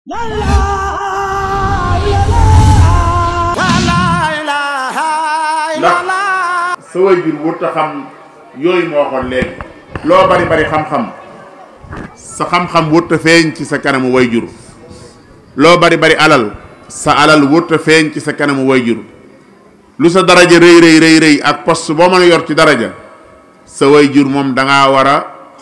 sa waajur wut a xam yooyu moo waxoon léegi loo bari bari xam-xam sa xam-xam wut a feeñ ci sa kanamu waajur loo bari bari alal sa alal wut a feeñ ci sa kanamu waajur lu sa daraja rëy ak poste boo mën a yor ci daraja sa waajur moom dangaa war a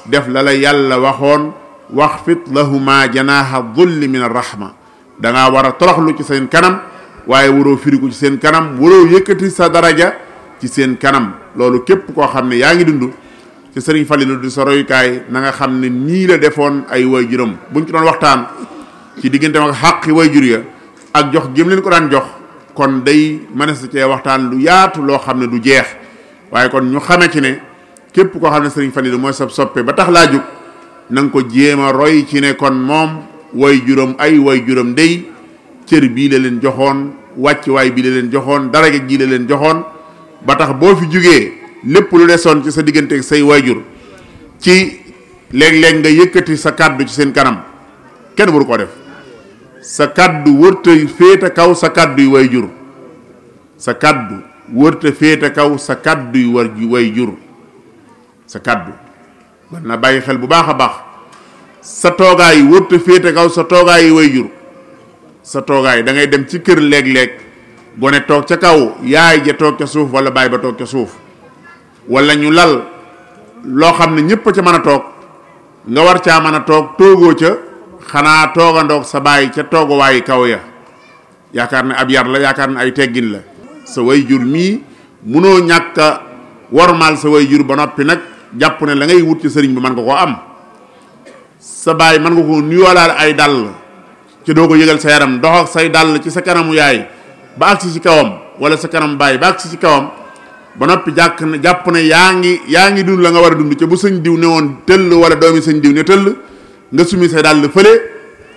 def la la yàlla waxoon waxfit lahuma janaaha dulli min arrahma dangaa war a toroxlu ci seen kanam waaye waroo firiku ci seen kanam waroo yëkkati sa daraja ci seen kanam loolu képp koo xam ne yaa ngi dund ci sëriñ Falilu di sa royukaay na nga xam ne nii la defoon ay waajuram buñ ci doon waxtaan ci diggante ak xàqi waajur ya ak jox gém leen ko daan jox kon day mënees na cee waxtaan lu yaatu loo xam ne du jeex waaye kon ñu xame ci ne képp koo xam ne sëriñ Falilu mooy sab soppe ba tax laa jóg na nga ko jéem a roy ci ne kon moom waajuram ay waajuram day cër bii la leen joxoon wàccuwaay bii la leen joxoon daraja ji la leen joxoon ba tax boo fi jógee lépp lu desoon ci sa diggante ak say waajur ci léeg-léeg nga yëkkati sa kàddu ci seen kanam kenn waru ko def sa kàddu wërta féete kaw sa kàddu yu waajur sa kàddu wërta féete kaw sa kàddu yu waajur sa kàddu man na bàyyi xel bu baax a baax sa toogaay wërta féete kaw sa toogaay yu waajur sa toogaay da ngay dem ci kër léeg-léeg gone toog ca kaw yaay ja toog ca suuf wala baay ba toog ca suuf wala ñu lal loo xam ne ñëpp ca mën a toog nga war caa mën a toog toogoo ca xanaa toogandoog sa baay ca tooguwaayu kaw ya yaakaar ne ab yar la yaakaar ne ay teggin la sa waajur mii munoo ñàkk a wormaal sa waajur ba noppi nag jàpp ne la ngay wut ci sëriñ bi mën nga koo am sa baay mën nga ko nuyuwalaale ay dàll ci doo ko yëgal sa yaram dox ak say dàll ci sa kanamu yaay ba agsi ci kawam wala sa kanam baay ba agsi ci kawam ba noppi jàpp ne yaa ngi dund la nga war a dund ca bu sëñ diw ne woon tëll wala doomi sëñ diw ne tëll nga sumi say dàll fële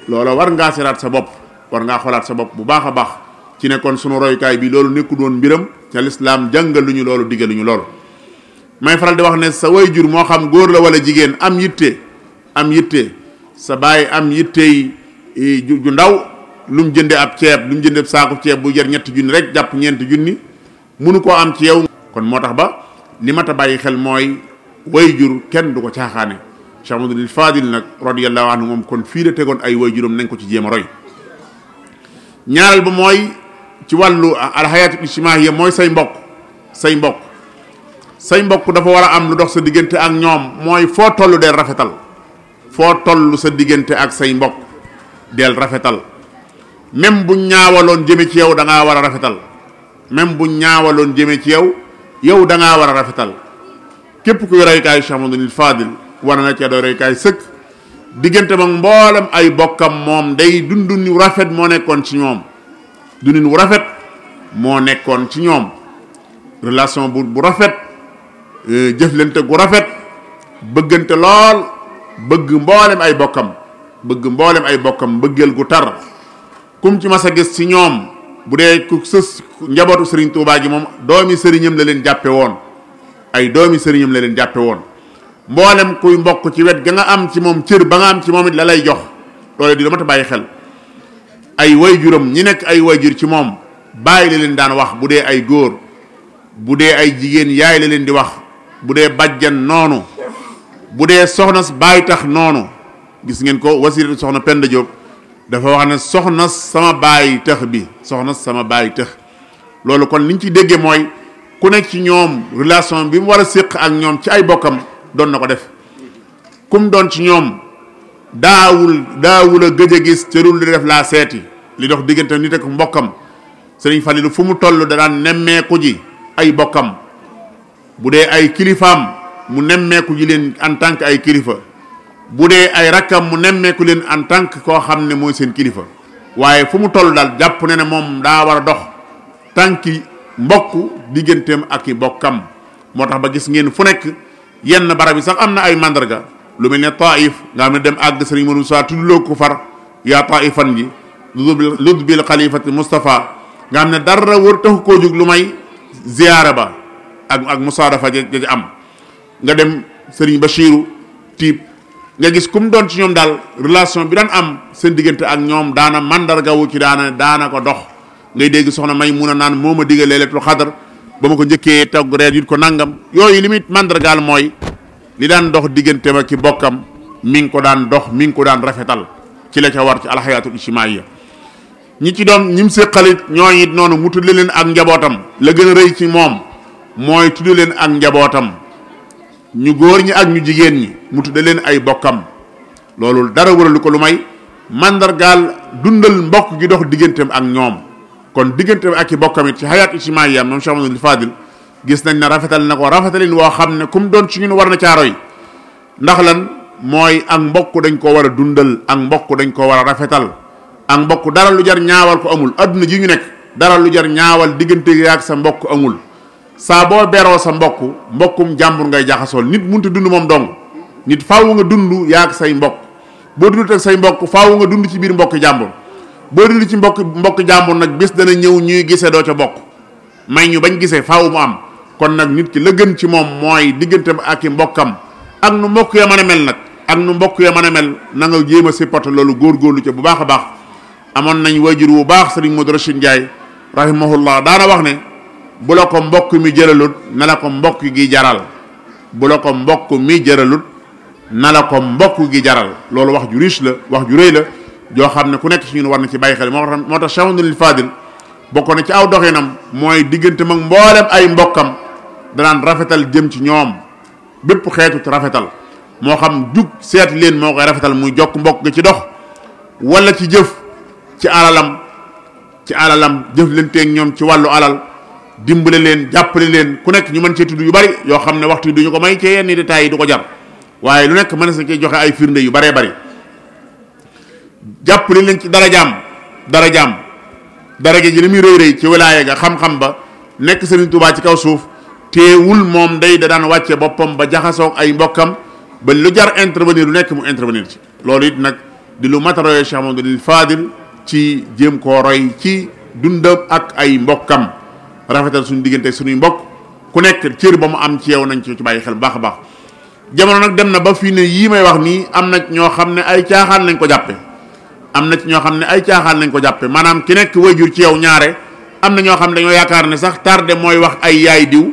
loola war ngaa siraat sa bopp war ngaa xoolaat sa bopp bu baax a baax ci ne kon sunu royukaay bi loolu nekku doon mbiram ca lislaam jàngal lu ñu loolu diggal lu ñu loolu may faral di wax ne sa waajur moo xam góor la wala jigéen am yitte sa baay am yitte ju ndaw lu mu jënde ab ceeb lu mu jënde ab saaku ceeb bu jar ñetti junni rek jàpp ñeenti junni munu koo am ci yow kon moo tax ba li mat a bàyyi xel mooy waajur kenn du ko caaxaane Cheikh Ahmadul Fadil nag radiyallahu anhu moom kon fii la tegoon ay waajuram nañ ko ci jéem a roy ñaareel ba mooy ci wàllu alxayaatu ijtimaiya mooy say mbokk dafa war a am lu dox sa diggante ak ñoom mooy foo toll del rafetal foo toll sa diggante ak say mbokk del rafetal même bu ñaawaloon jëme ci yow da ngaa war a rafetal même bu ñaawaloon jëme ci yow da ngaa war a rafetal képp kuy roykaay Cheikh Ahmadul Fadil war na cee doy roykaay sëkk diggante mag mboolem ay bokkam moom day dundu ni rafet moo nekkoon ci ñoom dundu ni rafet moo nekkoon ci ñoom relation bu rafet jëflante gu rafet bëggante lool bëgg mboolem ay bokkam bëggeel gu tar kum ci mas a gis ci ñoom bu dee ku sës njabootu sëriñ Tuubaa gi moom doomi sëriñam la leen jàppe woon mboolem kuy mbokk ci wet ga nga am ci moom cër ba nga am ci moom it la lay jox loolu di dama ta bàyyi xel ay waajuram ñi nekk ay waajur ci moom bàyyi la leen daan wax bu dee ay góor bu dee ay jigéen yaay la leen di wax bu dee bàjjan noonu bu dee soxna baay tax noonu gis ngeen ko wasiratu soxna Penda Diop dafa wax ne soxna sama baay tëx loolu kon liñ ci déggee mooy ku nekk ci ñoom relation bi mu war a séq ak ñoom ci ay bokkam doon na ko def kum doon ci ñoom daawul a gëj a gis ca dul di def laa seeti li dox diggante nit ak mbokkam sëriñ Falilu fu mu toll da daan nemmeeku ji ay bokkam bu dee ay kilifaam mu nemmeeku ji leen en tant que ay kilifa bu dee ay rakkam mu nemmeeku leen en tant que koo xam ne mooy seen kilifa waaye fu mu toll daal jàpp ne moom daa war a dox tànki mbokk digganteem ak i bokkam moo tax ba gis ngeen fu nekk yenn barab yi sax am na ay mandarga lu mel ne Taif nga xam ne dem àgg sëriñ Manoune Sa tuddloo ko far yaa Taifan ji ludbil xalifati Moustapha nga xam ne dara wër taxu koo jóg lu may ziyaara ba ak musaadafa ja am nga dem sëriñ Bachiru Tiib nga gis kum doon ci ñoom daal relation bi daan am seen diggante ak ñoom daana mandargawu ci daana ko dox ngay dégg soxna Maymuna naan moo ma digal Laylatul Qadr ba ma ko njëkkee togg reer yit ko nangam yooyu li muy mandargaal mooy li daan dox diggante ma ki bokkam mi ngi ko daan dox mi ngi ko daan rafetal ci la ca war ci alxayaatul ijtimaaiya ñi ci doon ñi mu séqalit ñooñu it noonu mu tudde leen ak njabootam la gën a rëy ci moom mooy tudde leen ak njabootam ñu góor ñi ak ñu jigéen ñi mu tudde leen ay bokkam loolu dara waralu ko lu may mandargaal dundal mbokk gi dox digganteem ak ñoom kon digganteem ak i bokkam it ci xayaat ijtimaaiya moom Cheikh Mamadou Fadil gis nañ ne rafetal na ko rafetalin woo xam ne kum doon ci ñun war na caaroy ndax lan mooy ak mbokk dañ ko war a dundal ak mbokk dañ ko war a rafetal ak mbokk dara lu jar ñaawal ko amul adduna ji ñu nekk dara lu jar ñaawal diggante yaag sa mbokk amul saa boo beroo sa mbokkum jàmbur ngay jaxasool nit munta dund moom dong nit faaw nga dund yaag say mbokk boo dund ak say mbokk faaw nga dund ci biir mbokk jàmbur boo dund ci mbokk jàmbur nag bés dana ñëw ñuy gisee doo ca bokk may ñu bañ gisee faaw mu am kon nag nit ki la gën ci moom mooy diggante ak i mbokkam ak nu mbokk ya mën a mel nag ak nu mbokk ya mën a mel na nga jéem a supporter loolu góorgóorlu ca bu baax a baax amoon nañ wajur wu baax sëriñ Modou Rachid Ndiaye rahimahullah daana wax ne bu la ko mbokk mi jëralut na la ko mbokk gi jaral bu la ko mbokk mi jëralut na la ko mbokk gi jaral loolu wax ju riche la wax ju rëy la joo xam ne ku nekk ci ñun war na ci bàyyi xel moo tax Cheikh Mamadou Fadil bokk na ci aw doxinam mooy diggante mag mboolem ay mbokkam danaan rafetal jëm ci ñoom bépp xeetu rafetal moo xam jug seet leen moo koy rafetal muy jokk mbokk ga ci dox wala ci jëf ci alalam jëf leen teeg ñoom ci wàllu alal dimbale leen jàppale leen ku nekk ñu mën cee tudd yu bari yoo xam ne waxtu yi duñu ko may ci yenn détails yi du ko jar waaye lu nekk mën na sa cee joxe ay firnde yu baree bari jàppale leen ci daraja ji li muy rëy rëy ci wilaaya ga xam-xam ba nekk Sëriñ Tuubaa ci kaw suuf teewul moom day da daan wàcce boppam ba jaxasoog ay mbokkam ba lu jar intervenir lu nekk mu intervenir ci loolu it nag di lu mataroyee Cheikh Mamadou Fadil ci jéem koo roy ci dundam ak ay mbokkam rafetal suñu diggante suñuy mbokk ku nekk cër ba mu am ci yow nañ ci bàyyi xel bu baax a baax jamono nag dem na ba fii ne yii may wax nii am na ñoo xam ne ay caaxaan lañ ko jàppe am na ci ñoo xam ne ay caaxaan lañ ko jàppe maanaam ki nekk wayjur ci yow ñaare am na ñoo xam ne dañoo yaakaar ne sax tardé mooy wax ay yaay diw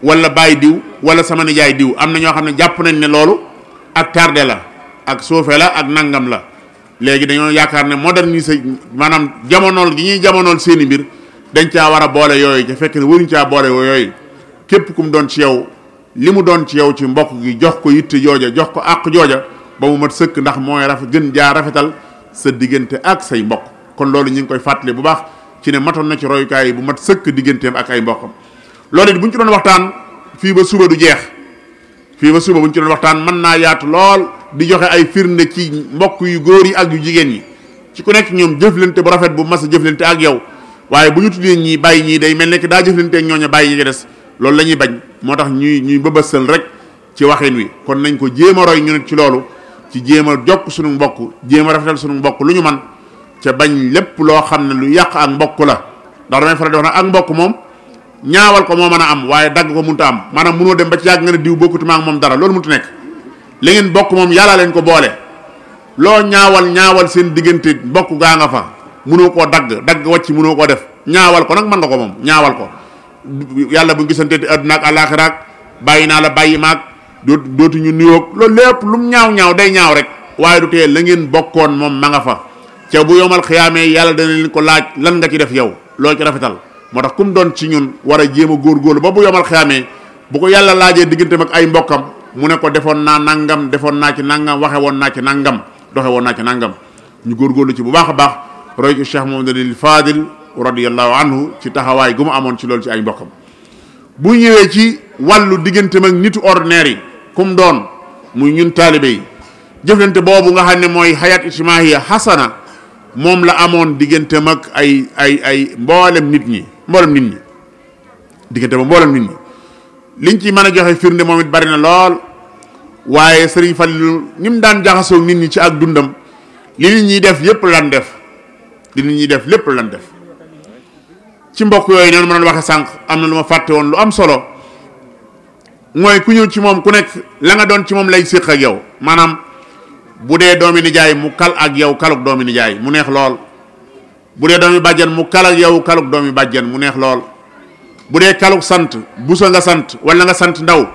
wala baay diw wala sama nijaay diw am na ñoo xam ne jàpp nañ ne loolu ak tardé la ak suufe la ak nangam la léegi dañoo yaakaar ne modernisé maanaam jamonool gi ñuy jamonool seeni mbir dañ caa war a boole yooyu ca fekk ne waruñ caa boole yooyu képp ku mu doon ci yow li mu doon ci yow ci mbokk gi jox ko yitte jooja jox ko àq jooja ba mu mat sëkk ndax mooy gën jaa rafetal sa diggante ak say mbokk kon loolu ñu ngi koy fàttali bu baax ci ne matoon na ci royukaay bu mat sëkk digganteem ak ay mbokkam loolu it bu ñu ci doon waxtaan fii ba suba du jeex fii ba suba bu ñu ci doon waxtaan mën naa yaatu lool di joxe ay firnde ci mbokk yu góor yi ak yu jigéen ñi ci ku nekk ñoom jëflante bu rafet bu mas a jëflante ak yow waaye bu ñu tuddee ñii bàyyi ñii day mel ne que daa jëflante ak ñooña bàyyi ñi ci des loolu la ñuy bañ moo tax ñuy bëbësal rek ci waxin wi kon nañ ko jéem a roy ñu nit ci loolu ci jéem a jokk suñu mbokk jéem a rafetal suñu mbokk lu ñu man ca bañ lépp loo xam ne lu yàq ak mbokk la ndax damay faral di wax nag ak mbokk moom ñaawal ko moo mën a am waaye dagg ko mënta am maanaam mënoo dem ba ci yàgg nga ne diw bokkutuma ak moom dara loolu mënut nekk li ngeen bokk moom yàlla leen ko boole loo ñaawal seen diggante mbokk gaa nga fa mënoo koo dagg wàcc mënoo koo def ñaawal ko nag mën nga ko moom ñaawal ko yàlla bu gisante te àdduna ak àllaaxira bàyyi naa la bàyyi maag dootuñu nuyoog loolu lépp lu mu ñaaw day ñaaw rek waaye du tee la ngeen bokkoon moom ma nga fa ca bu yomal xiyaamee yàlla dana leen ko laaj lan nga ci def yow loolu ci rafetal moo tax kum doon ci ñun war a jéem a góorgóorlu ba bu yomal xiyaamee bu ko yàlla laajee digganteem ak ay mbokkam mu ne ko defoon naa nangam defoon naa ci nangam waxe woon naa ci nangam doxe woon naa ci nangam ñu góorgóorlu ci bu baax a baax roy ci Cheikh Mamadou Fadil radiyallahu anhu ci taxawaay gu mu amoon ci loolu ci ay mbokkam bu ñëwee ci wàllu digganteem ak nitu ordinaire yi kum doon muy ñun taalibe yi jëflante boobu nga xam ne mooy xayaat ijtimaiya xasana moom la amoon digganteem ak ay mboolem nit ñi diggante ba mboolem nit ñi liñ ci mën a joxe firnde moom it bari na lool waaye Sëriñ Fallu ni mu daan jaxasoo nit ñi ci ak dundam li nit ñi def yépp lan def lépp lan def ci mbokk yooyu noonu ma doon waxe sànq am na lu ma fàtte woon lu am solo mooy ku ñëw ci moom ku nekk la nga doon ci moom lay séq ak yow maanaam bu dee doomi nijaay mu kal ak yow kaluk doomi nijaay mu neex lool bu dee doomi bàjjan mu kal ak yow kaluk doomi bàjjan mu neex lool bu dee kaluk sant busa nga sant wala nga sant ndaw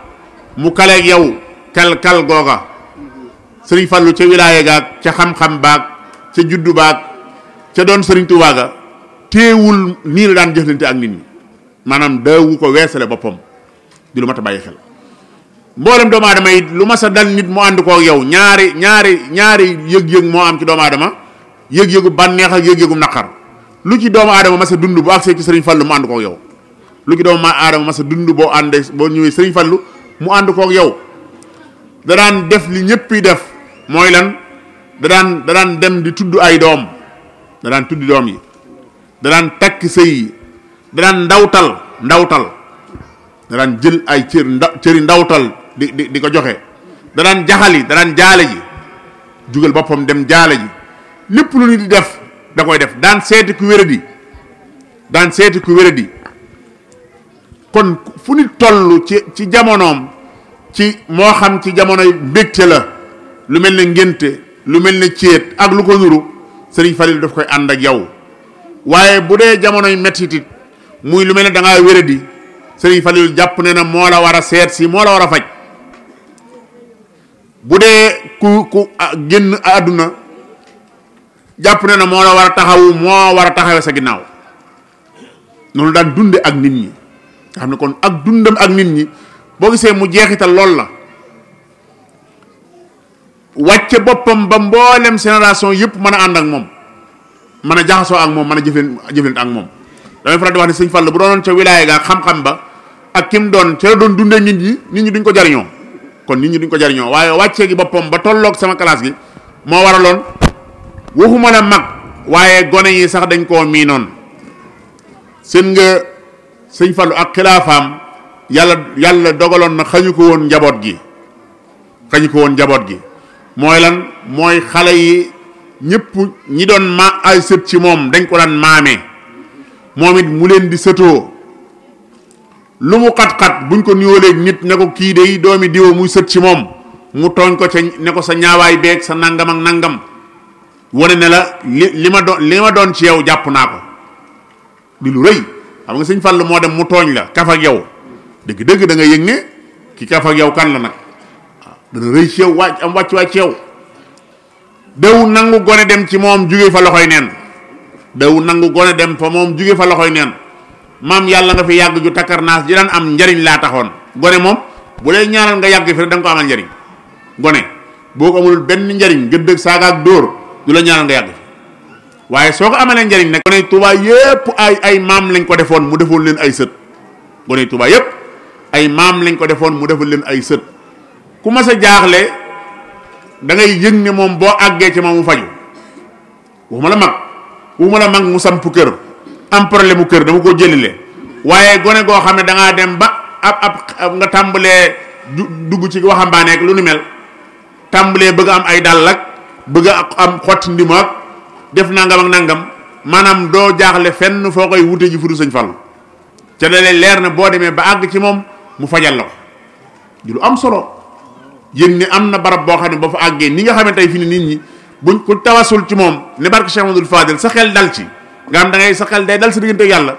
mu kaleeg yow kal googa sëriñ Fallu ca wilaaye gaag ca xam-xam baag ca juddu baag ca doon sëriñ Tuubaa ga téewul nii la daan jëflante ak nit ñi maanaam daawu ko weesale boppam di lu mat a bàyyi xel mboolem doomu aadama yi lu mas a dal nit mu ànd kook yow ñaari yëg-yëg moo am ci doomu aadama yëg-yëgu bànneex ak yëg-yëgu naqar lu ci doomu aadama mas a dund bu agsee ci sëriñ Fallu mu ànd kook yow lu ci doomu aadama mas a dund boo ñëwee sëriñ Fallu mu ànd kook yow da daan def li ñëpp yi def mooy lan da daan dem di tudd ay doom da daan tuddi doom yi da daan takk sëy yi da daan ndawtal da daan jël ay cëri ndawtal di ko joxe da daan jaxali da daan jaale ji jugal boppam dem jaale ji lépp lu nit di def da koy def daan seeti ku wéradi kon fu nit toll ci jamonoom ci moo xam ci jamonoy mbégte la lu mel ne ngénte lu mel ne céet ak lu ko nuru sëriñ Fallu daf koy ànd ak yow waaye bu dee jamonoy mettitit muy lu mel ne da ngaa wéradi sëriñ Fallu jàpp ne na moo la war a seet si moo la war a faj bu dee ku génn àdduna jàpp ne na moo la war a taxawu moo war a taxawee sa ginnaaw noonu daan dunde ak nit ñi nga xam ne kon ak dundam ak nit ñi boo gisee mu jeexital lool la wàcce boppam ba mboolem génération yëpp mën a ànd ak moom mën a jaxasoo ak moom mën a jëflante ak moom damay faral di wax ne sëñ Fallu bu doonoon ca wilaaya ga xam-xam ba ak kim doon ca la doon dundee nit ñi duñ ko jariñoo kon nit ñi duñ ko jariñoo waaye wàccee gi boppam ba tolloog sama classe gi moo waraloon waxuma la mag waaye gone yi sax dañ koo miinoon seen nga sëñ Fallu ak xilaafaam yàlla dogaloon na xañu ko woon njaboot gi mooy lan mooy xale yi ñëpp ñi doon ay sët ci moom dañ ko daan maamee moom it mu leen di sëtoo lu mu xat-xat buñ ko nuyooleeg nit ne ko kii de doomi diwo muy sët ci moom mu tooñ ko ca ne ko sa ñaawaay beeg sa nangam ak nangam wane ne la li ma doon ci yow jàpp naa ko di lu rëy xam nga sëñ Fallu moo dem mu tooñ la kaf ak yow dëgg-dëgg da nga yëg ne ki kaf ak yow kan la nag waaw dana rëy ci yow wàcc ci yow dew nangu gone dem ci moom jóge fa loxoy neen maam yàlla nga fi yàgg ju takkarnaas ji daan am njariñ laa taxoon gone moom bu lay ñaanal nga yàgg fi rek da nga ko amal njariñ gone boo ko amul benn njariñ gëdd saaga ak dóor du la ñaanal nga yàgg fi waaye soo ko amalee njariñ nag gone Tuubaa yépp ay maam lañ ko defoon mu defoon leen ay sët gone Tuubaa yépp ay maam lañ ko defoon mu defoon leen ay sët ku mas a jaaxle da ngay yëg ne moom boo àggee ci moom mu faju waxuma la mag mu samp kër am problème mu kër dama ko jëlile waaye gone goo xam ne da ngaa dem ba ab nga tàmbalee dugg ci waxambaane ak lu nu mel tàmbalee bëgg am ay dàll ak bëgg a am xotti ndima ak def nangam ak nangam maanaam doo jaaxle fenn foo koy wute ji fu du sëñ Fallu ca dalee leer na boo demee ba àgg ci moom mu fajal la ko di lu am solo yéen ni am na barab boo xam ne ba fa àggee ni nga xam ne tey fi ni nit ñi buñ ku tawasul ci moom ne barke Cheikh Amadou Fadel sa xel dal ci nga xam da ngay sa xel day dal sa diggante ak yàlla